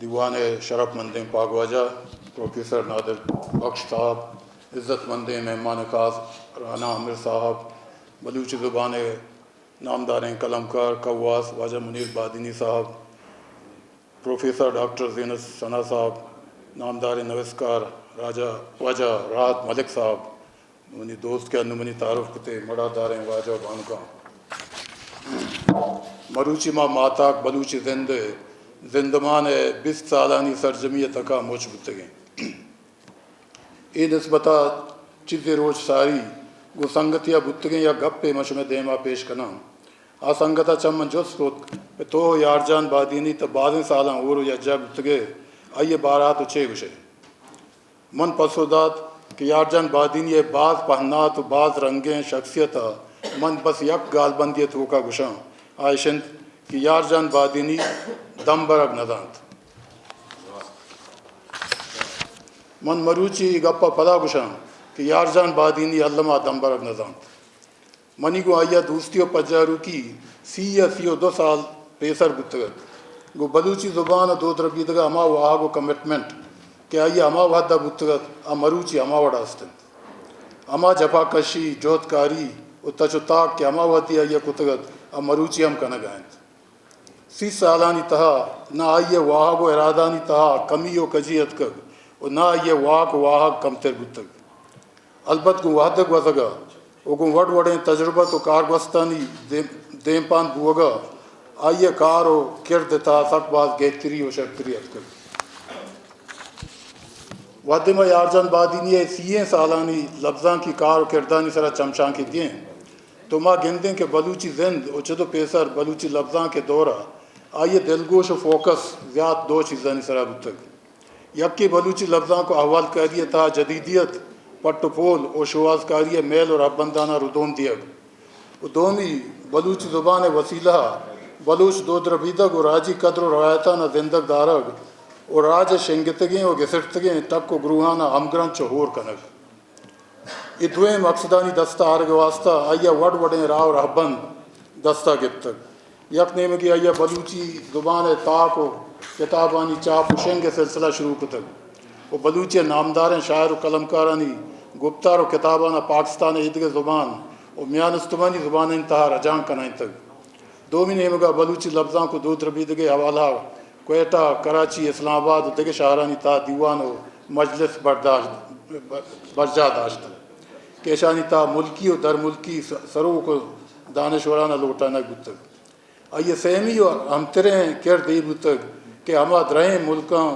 دیوان ءِ شرپ مندیں پاگواجہ پروفیسر نادر بخش صاحب، عزت مندیں مہمان خاص رانا عامر صاحب، بلوچی زبان ءِ نامداریں قلمکار کواس واجہ منیر بادینی صاحب، پروفیسر ڈاکٹر زینت ثنا صاحب، نامداریں نویسکار راجہ واجہ راحت ملک صاحب، منی دوست کہ انوں منی تعارف کتے، مڑاداریں واجہ و بانکاں۔ مروچی ما ماہتاک بلوچی زند ءِ زندمان ءِ بیست سالانی سرجمی ءِ تکا مچ بوتگیں۔ اے نسبت ءَ چیزے روچ ساری گوں سنگتی ءَ بوتگیں یک گپے من شمئے دیم ءَ پیش کناں۔ آ سنگت ءَ چہ من جست کت کہ تو یارجان بادینی تہ بازیں سالاں ہور و یکجاہ بوتگئے، آئی ءِ بارہ ءَ تو چے گوشئے؟ من پسو دات کہ یارجان بادینی ءِ باز پہنات و باز رنگیں شخصیت ءَ من بس یک گالبندی ءِ توکا گوشاں، آ اش انت کہ یارجان بادینی دم برگ نہ زانت۔ من مروچی اے گپ ءَ پدا گوشاں کہ یارجان بادینی الما دم برگ نہ زانت۔ منی گوں آئی ءَ دوستی و پجاروکی سی یا سی و دو سال پیسر بوتگ ات۔ گوں بلوچی زبان و دود ربیدگ ءِ ہما واہگ و کمٹمنٹ کہ آئی ءَ ہما وہد ءَ بوتگ ات، آ مروچی ہما وڑ ءَ است انت۔ ہما جفاکشی، جہدکاری و تچ و تاک کہ ہما وہدی آئی ءَ کتگ ات، آ مروچی ہم کنگ ءَ انت۔ سی سالانی تہا نہ آئی ءِ واہگ و ارادانی تہا کمی و کجی اتکگ و نہ آئی ءِ واک و واہگ کمتر بوتگ۔ البت گوں وہد ءِ گوزگ ءَ و گوں وڑ وڑیں تجربت و کارگوستانی دیم-، دیمپان بوگ ءَ آئی ءِ کار و کرد ءِ تہا سک باز گہتری و شرتری اتکگ۔ وہدے ما یارجان بادینی ءِ سی ئیں سالانی لبزانکی کار و کردانی سرا چمشانکے دئیں، تو ما گندیں کہ بلوچی زند و چد و پیسر بلوچی لبزانک ءِ دور ءَ آئی ءِ دلگوش و فوکس زیات دو چیزانی سرا بوتگ۔ یکے بلوچی لبزانک و احوالکاری ءِ تہا جدیدیت، پٹ و پول و شوہازکاری ءِ میل و رہبنداناں ردوم دیگ۔ و دومی، بلوچی زبان ءِ وسیلہ ءَ بلوچ دود ربیدگ و راجی قدر و روایتاناں زندگ دارگ و راج ءِ شنگتگیں و گسرتگیں ٹک و گروہاناں ہمگرنچ و ہور کنگ۔ اے دوئیں مقصدانی دست ءَ آرگ ءِ واستہ آئی ءَ وڑ وڑیں راہ و رہبند دست ءَ گپتگ۔ یک نیمگے آئی ءَ بلوچی زبان ءِ تاک و کتابانی چاپ و شنگ ءِ سلسلہ شروع کتگ و بلوچی ءِ نامداریں شاعر و قلمکارانی گپتار و کتاباناں پاکستان ءِ ایدگہ زبان و میان استمانی زبانانی تہا رجانک کنائینتگ۔ دومی نیمگ ءَ بلوچی لبزانک و دود ربیدگ ءِ حوالہ ءَ کوئٹہ، کراچی، اسلام آباد و دگہ شہرانی تہا دیوان و مجلس برداشت، برجاہ داشتگ کہ اشانی تہا ملکی و درملکی س-، سروک و دانشوران ءَ لوٹائینگ بوتگ۔ آئی ءِ سیمی و اہمتریں کرد اے بوتگ کہ ہما درہیں ملکاں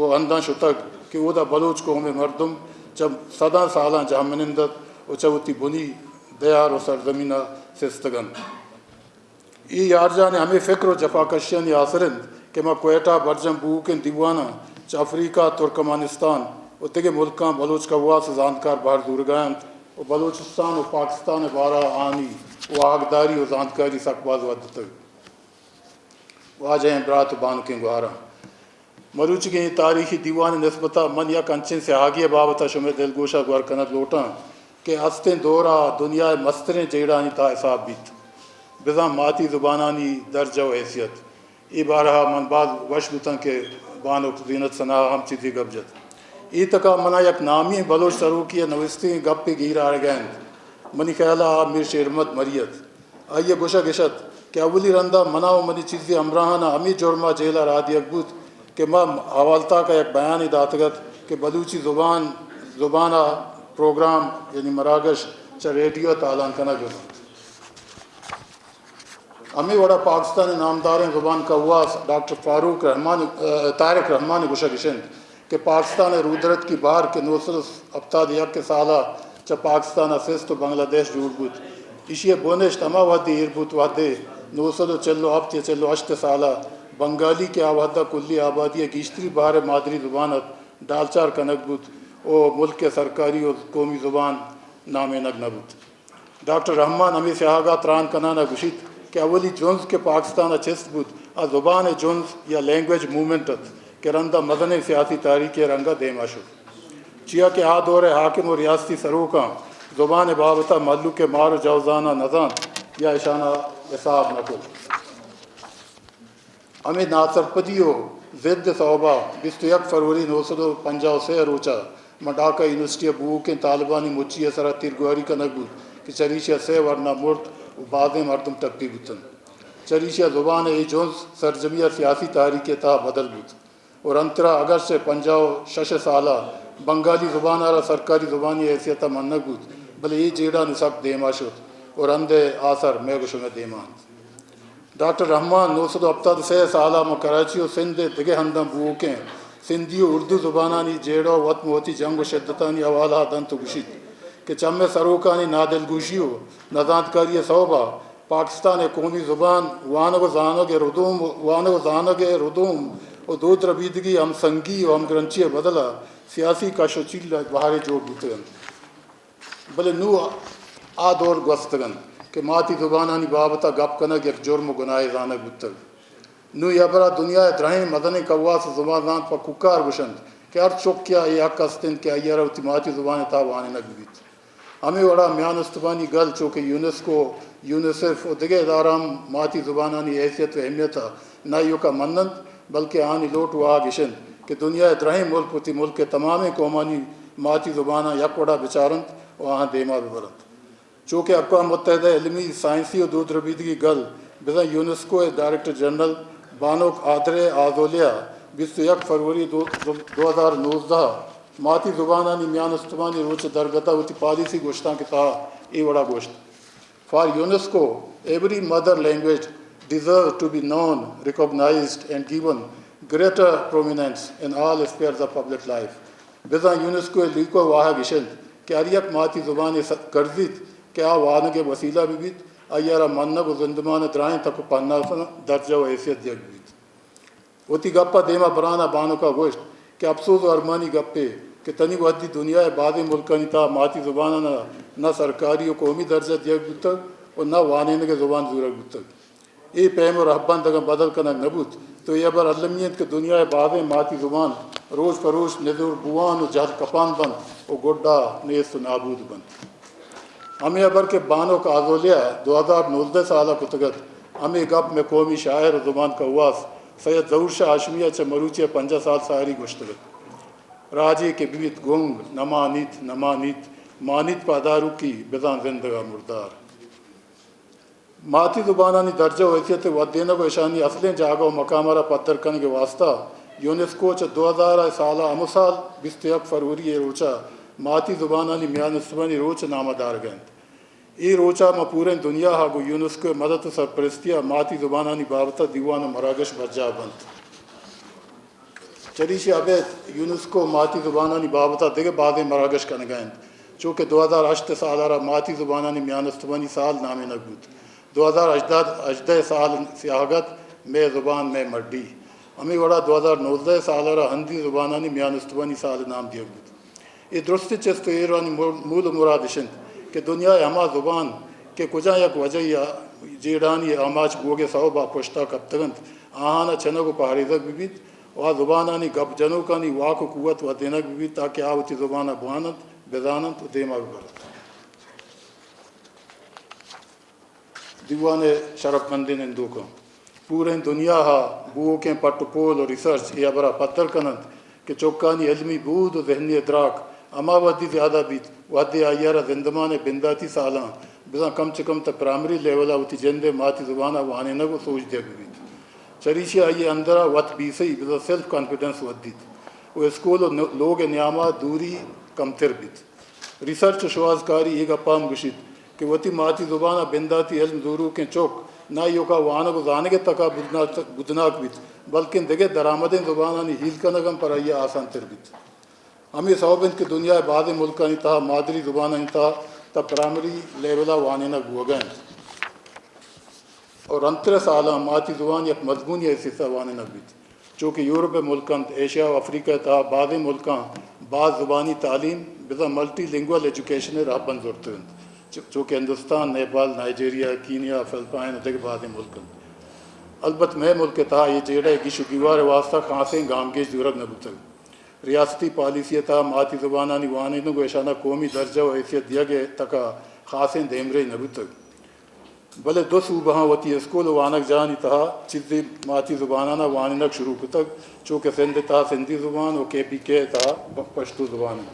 و ہنداں شتگ کہ اودا بلوچ قوم ءِ مردم چہ سداں سالاں جہمنند ات و چہ وتی بنی دیار و سرزمین ءَ سستگ انت۔ اے یارجان ءِ ہمے فکر و جفاکشیانی آسر انت کہ ماں کوئٹہ ءَ برجم بوؤکیں دیواناں چہ افریقہ، ترکمانستان و دگہ ملکاں بلوچ کواس و زانتکار بہر زورگا انت و بلوچستان و پاکستان ءِ بارہ ءَ آہانی واہگداری و زانتکاری سک باز ودتگ۔ واجہیں برات و بانکیں گوہاراں، مروچیگیں اے تاریخی دیوان ءِ نسبت ءَ من یک انچیں سیاہگے ءِ بابت ءَ شمئے دلگوش ءَ گور کنگ لوٹاں کہ استیں دور ءَ دنیا ءِ مستریں جیڑھانی تہا حساب بیت، بزاں ماتی زبانانی درجہ و حیثیت۔ اے بارہ ءَ من باز وش بوتاں کہ بانک زینت ثنا ءَ ہم چیزے گپ جت۔ اے تک ءَ من ءَ یک نامی ئیں بلوچ سروکے ءِ نویستگیں گپے گیر آرگ ءَ انت۔ منی خیال ءَ آ میر شیرمحمد مری ات۔ آئی ءِ گوشگ اش ات کہ اولی رند ءَ من ءَ و منی چیزے ہمراہاناں ہمے جرم ءَ جیل ءَ راہ دیگ بوت کہ ما حوالتاک ءَ یک بیانے داتگ ات کہ بلوچی زبان، زبان ءَ پروگرام یعنی مراگش چہ ریڈیو ءَ تالان کنگ بہ بنت۔ ہمے وڑ ءَ پاکستان ءِ نامداریں زبان کواس ڈاکٹر فاروق رحمان، ءَ، طارق رحمان ءِ گوشگ اش انت کہ پاکستان ءِ رودرتکی بہر کہ نو سد و ہپتاد ءُ یک ءِ سال ءَ چہ پاکستان ءَ سست ءُ بنگلہ دیش جوڑ بوت، ایشی ءِ بنہشت ہما وہدے ایر بوت وہدے نو سد ءُ چل ءُ ہپت یا چل ءُ ہشت ءِ سال ءَ بنگالی کہ آ وہد ءَ کلی آبادی ءِ گیشتری بہر ءِ مادری زبان ات، ڈالچار کنگ بوت ءُ ملک ءِ سرکاری ءُ قومی زبان نامینگ نہ بوت۔ ڈاکٹر رحمان ہمے سیاہگ ءَ تران کنان ءَ گوشیت کہ اولی جنز کہ پاکستان ءَ چست بوت، آ زبان ءِ جنز یا لینگویج موومنٹ ات کہ رند ءَ مزنیں سیاسی تحریکے ءِ رنگ ءَ دیم ءَ شت۔ چیا کہ آ دور ءِ حاکم ءُ ریاستی سروکاں زبان ءِ بابت ءَ مھلوک ءِ مار ءُ جوزاناں نہ زانت یا اشاناں حساب نہ کت۔ ہمے ناسرپدی ءُ ضد ءِ سوب ءَ بیست ءُ یک فروری نو سد ءُ پنجاہ ءُ سے ءِ روچ ءَ ماں ڈھاکہ یونیورسٹی ءِ بوؤکیں طالبانی مچی ءِ سرا تیرگواری کنگ بوت کہ چریشی ءَ سے ورنا مرد ءُ بازیں مردم ٹپی بوت انت۔ چریشی ءَ زبان ءِ اے جنز سرجمی ءَ سیاسی تحریک ءِ تہا بدل بوت ءُ رندترا اگرچہ پنجاہ ءُ شش ءِ سال ءَ بنگالی زبان ءَ را سرکاری زبانی حیثیت ءَ منگ بوت، بلے اے جیڑہ نوں سک دیم ءَ شت ءُ رند ءِ آسر مئے گوں شمئے دیم ءَ انت۔ ڈاکٹر رحمان نو سد ءُ ہپتاد ءُ سے ءِ سال ءَ ماں کراچی ءُ سندھ ءِ دگہ ہنداں بوؤکیں سندھی ءُ اردو زبانانی جیڑہ ءُ وت مہ وتی جنگ ءُ شدتانی حوالہ ءَ دنت ءُ گوشیت کہ چمے سروکانی نادلگوشی ءُ نزانتکاری ءِ سوب ءَ پاکستان ءِ قومی زبان وانگ ءُ زانگ ءِ ردوم، وانگ ءُ زانگ ءِ ردوم ءُ دود ربیدگی ہمسنگی ءُ ہمگرنچی ءِ بدل ءَ سیاسی کش ءُ چیل ءِ بہرے جوڑ بوتگ انت۔ بلے نوں آ دور گوستگ انت کہ ماتی زبانانی بابت ءَ گپ کنگ یک جرم ءُ گناہے زانگ بوتگ۔ نوں اے ہبر ءَ دنیا ءِ درہیں مزنیں کواس ءُ زبان زانت پہ کوکار گوش انت کہ ہر چکے ءَ اے حق است انت کہ آئی ءَ را وتی ماتی زبان ءِ تہا وانینگ بہ بیت۔ ہمے وڑ ءَ میان استمانی گل چو کہ یونیسکو، یونیسیف ءُ دگہ ادارہ ہم ماتی زبانانی حیثیت ءُ اہمیت ءَ نہ ایوک ءَ من انت، بلکیں آہانی لوٹ واہگ اش انت کہ دنیا ءِ درہیں ملک وتی ملک ءِ تمامیں قومانی ماتی زباناں یک وڑ ءَ بچار انت ءُ آہاں دیم ءَ بہ بر انت۔ چو کہ اقوام متحدہ ءِ علمی، سائنسی ءُ دود ربیدگی گل بزاں یونیسکو ءِ ڈائریکٹر جنرل بانک آدرے آزولیا بیست ءُ یک فروری دو، دو، دو ہزار نوزدہ ءَ ماتی زبانانی میان استمانی روچ ءِ درگت ءَ وتی پالیسی گوشتانک ءِ تہا اے وڑ ءَ گوشت، For UNESCO, every mother language deserves to be known, recognized and given greater prominence in all spheres of public life. بزاں یونیسکو ءِ لیکہ ءُ واہگ اش انت کہ ہر یک ماتی زبانے س-، کرزیت کہ آ وانگ ءِ وسیلہ بہ بیت، آئی ءَ را منگ ءُ زندمان ءِ دراہیں تک ءُ پہناساں درجہ ءُ حیثیت دیگ بہ بیت۔ وتی گپ ءَ دیم ءَ بران ءَ بانک ءَ گوشت کہ اپسوز ءُ ارمانی گپے کہ تنی وہدی دنیا ءِ بازیں ملکانی تہا ماتی زباناں نہ، نہ سرکاری ءُ قومی درجہ دیگ بوتگ ءُ نہ وانینگ ءِ زبان زورگ بوتگ۔ اے پیم ءُ رہبند اگاں بدل کنگ نہ بوت، تو اے ہبر المی انت کہ دنیا ءِ بازیں ماتی زبان روچ پہ روچ نزور بوان ءُ جہل کپان بنت ءُ گڈا نیست ءُ نابود بنت۔ ہمے ہبر کہ بانک آزولیا دو ہزار نوزدہ سال ءَ کتگ ات، ہمے گپ مئے قومی شاعر ءُ زبان کواس سید ظہور شاہ ہاشمی ءَ چہ مروچی ءَ پنجاہ سال ساری گوشتگ ات۔ راجے کہ ببیت گنگ، نمانیت، نمانیت، مانیت پہ اداروکی، بزاں زندگ ءَ مردار۔ ماتی زبانانی درجہ ءُ حیثیت ءِ ودینگ ءُ اشانی اصلیں جاگہ ءُ مقام ءَ را پدر کنگ ءِ واستہ یونیسکو چہ دو ہزار ءِ سال ءَ ہمسال بیست ءُ یک فروری ءِ روچ ءَ ماتی زبانانی میان استمانی روچ ءِ نام ءَ دارگ ءَ انت۔ اے روچ ءَ ماں پوریں دنیا ءَ گوں یونیسکو ءِ مدد ءُ سرپرستی ءَ ماتی زبانانی بابت ءَ دیوان ءُ مراگش برجاہ بنت۔ چریشی ءَ ابید یونیسکو ماتی زبانانی بابت ءَ دگہ بازیں مراگش کنگ ءَ انت، چو کہ دو ہزار ہشت ءِ سال ءَ را ماتی زبانانی میان استمانی سال نامینگ بوت۔ دو ہزار ہژدہ، ہژدہ ءِ سال ءِ سیاہگ ات مئے زبان مئے مڈی۔ ہمے وڑ ءَ دو ہزار نوزدہ ءِ سال ءَ را ہندی زبانانی میان استمانی سال ءِ نام دیگ بوت۔ اے درستیں چست ءُ ایرانی مول، مول ءُ مراد اش انت کہ دنیا ءِ ہما زبان کہ کجا یک وجہ یا جیڑھانی آماچ بوگ ءِ سوب ءَ پشت ءَ کپتگ انت، آہان ءَ چنگ ءُ پہریزگ بہ بیت ءُ آ زبانانی گپ جنوکانی واک ءُ قوت ودینگ بہ بیت، تاکہ آ وتی زبان ءَ بوان انت، بزان انت ءُ دیم ءَ بہ بر انت۔ دیوان ءِ شرپمندیں نندوکاں، پوریں دنیا ءَ بوؤکیں پٹ ءُ پول ءُ ریسرچ اے ہبر ءَ پدر کن انت کہ چکانی علمی بود ءُ ذہنی ادراک ہما وھدی زیادہ بیت، وھدے آئی ءَ را زندمان ءِ بنداتی سالاں بزاں کم چہ کم تاں پرائمری لیول ءَ وتی جند ءِ ماتی زبان ءَ وانینگ ءُ سوج دیگ بہ بیت۔ چریشی ءَ آئی ءِ اندر ءَ وت بیسئی بزاں سیلف کانفیڈنس ودیت ءُ اسکول ءُ لوگ ءِ نیام ءَ دوری کمتر بیت۔ ریسرچ ءُ شوہازکاری اے گپ ءَ ہم گوشیت کہ وتی ماتی زبان ءَ بنداتی علم زوروکیں چک نہ ایوک ءَ وانگ ءُ زانگ ءِ تک ءَ بدناک، بدناک بیت، بلکیں دگہ درآمدیں زبانانی ہیل کنگ ہم پر آئی ءَ آسان تر بیت۔ ہمے سوب انت کہ دنیا ءِ بازیں ملکانی تہا مادری زبانانی تہا تاں پرائمری لیول ءَ وانینگ بوگ ءَ انت۔ ءُ رندتر ءِ سالاں ماتی زبان یک مضمونے ءِ حیثیت ءَ وانینگ بیت۔ چو کہ یورپ ءِ ملک انت، ایشیا ءُ افریقہ ءِ تہا بازیں ملکاں باز زبانی تعلیم، بزاں ملٹی لنگول ایجوکیشن ءِ رہبند زرتگ انت۔ چو، چو کہ ہندوستان، نیپال، نائیجیریا، کینیا، فلپائن ءُ دگہ بازیں ملک انت۔ البت مئے ملک ءِ تہا اے جیڑہ ءِ گیش ءُ گیوار ءِ واستہ خاصیں گامگیج زورگ نہ بوتگ۔ ریاستی پالیسی ءِ تہا ماتی زبانانی وانینگ ءُ اشاناں قومی درجہ ءُ حیثیت دیگ ءِ تک ءَ خاصیں دیمرئی نہ بوتگ۔ بلے دو صوبہاں وتی اسکول ءُ وانگجاہانی تہا چیزے ماتی زبانان ءَ وانینگ شروع کتگ، چو کہ سندھ ءِ تہا سندھی زبان ءُ کے پی کے ءِ تہا پ-، پشتو زبان انت۔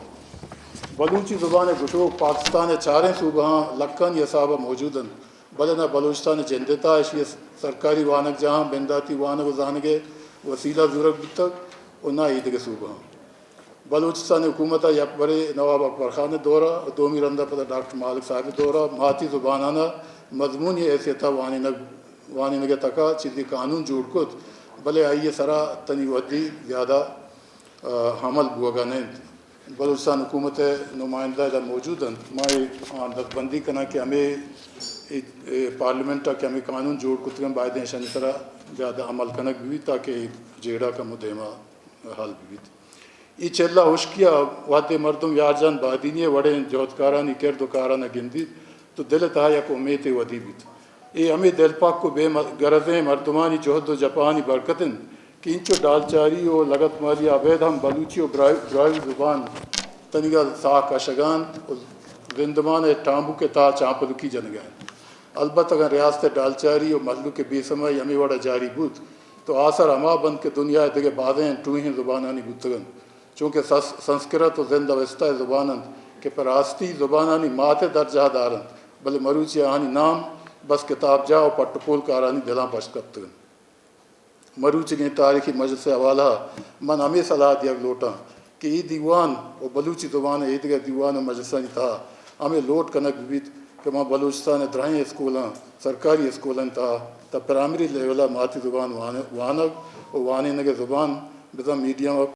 بلوچی زبان ءِ گٹوک پاکستان ءِ چاریں صوبہاں لکھانی حساب ءَ موجود انت، بلے نہ بلوچستان ءِ جند ءِ تہا اشی ءِ سرکاری وانگجاہاں بنداتی وانگ ءُ زانگ ءِ وسیلہ زورگ بوتگ ءُ نہ ایدگہ صوبہاں۔ بلوچستان حکومت ءَ یک برے نواب اکبر خان ءِ دور ءَ ءُ دومی رند ءَ پدا ڈاکٹر مالک صاحب ءِ دور ءَ ماتی زبانان ءَ مضمونی حیثیت ءَ وانینگ، وانینگ ءِ تک ءَ چیزے قانون جوڑ کت، بلے آئی ءِ سرا تنی وھدی زیادہ، آ، عمل بوگ ءَ نہ انت۔ بلوچستان حکومت ءِ نمائندہ ادا موجود انت، ما اے آں دزبندی کناں کہ ہمے اے، اے پارلیمنٹ ءَ کہ ہمے قانون جوڑ کتگ انت، بایدیں اشانی سرا زیادہ عمل کنگ بہ بیت تاکہ اے جیڑہ کمو دیما حل بہ بیت۔ اے چلہ ہشکی ءَ وھدے مردم یار جان بادینی ءِ وڑیں جہدکارانی کرد ءُ کاران ءَ گندیت تو دل ءِ تہا یک امیتے ودی بیت۔ اے ہمے دلپہک ءُ بے م-، گرزیں مردمانی جہد ءُ جپانی برکت انت کہ اینچو ڈالچاری ءُ لگتمالی ءَ ابید ہم بلوچی ءُ براہوئی، براہوئی زبان تنیگا ساہ کشگ ءَ انت ءُ زندمان ءِ ٹامبوک ءِ تہا چانپلکی جنگ ءَ انت۔ البت اگاں ریاست ءِ ڈالچاری ءُ مھلوک ءِ بے سمائی ہمے وڑ ءَ جاری بوت تو آسر ہما بنت کہ دنیا ءِ دگہ بازیں ٹوہیں زبانانی بوتگ انت، چونکہ سس-، سنسکرت ءُ زند اوستہ ءِ زبان انت کہ پہ راستی زبانانی مات ءِ درجہ ءَ دار انت، بلے مروچی آہانی نام بس کتابجاہ ءُ پٹ ءُ پول کارانی دلاں پشت کپتگ انت۔ مروچیگیں تاریخی مجلس ءِ حوالہ ءَ من ہمے سلاہ دیگ لوٹاں کہ اے دیوان ءُ بلوچی زبان ءِ ایدگہ دیوان ءُ مجلسانی تہا ہمے لوٹ کنگ بہ بیت کہ ما بلوچستان ءِ درہیں اسکولاں، سرکاری اسکولانی تہا تاں پرائمری لیول ءَ ماتی زبان وان-، وانگ ءُ وانینگ ءِ زبان بزاں میڈیم آف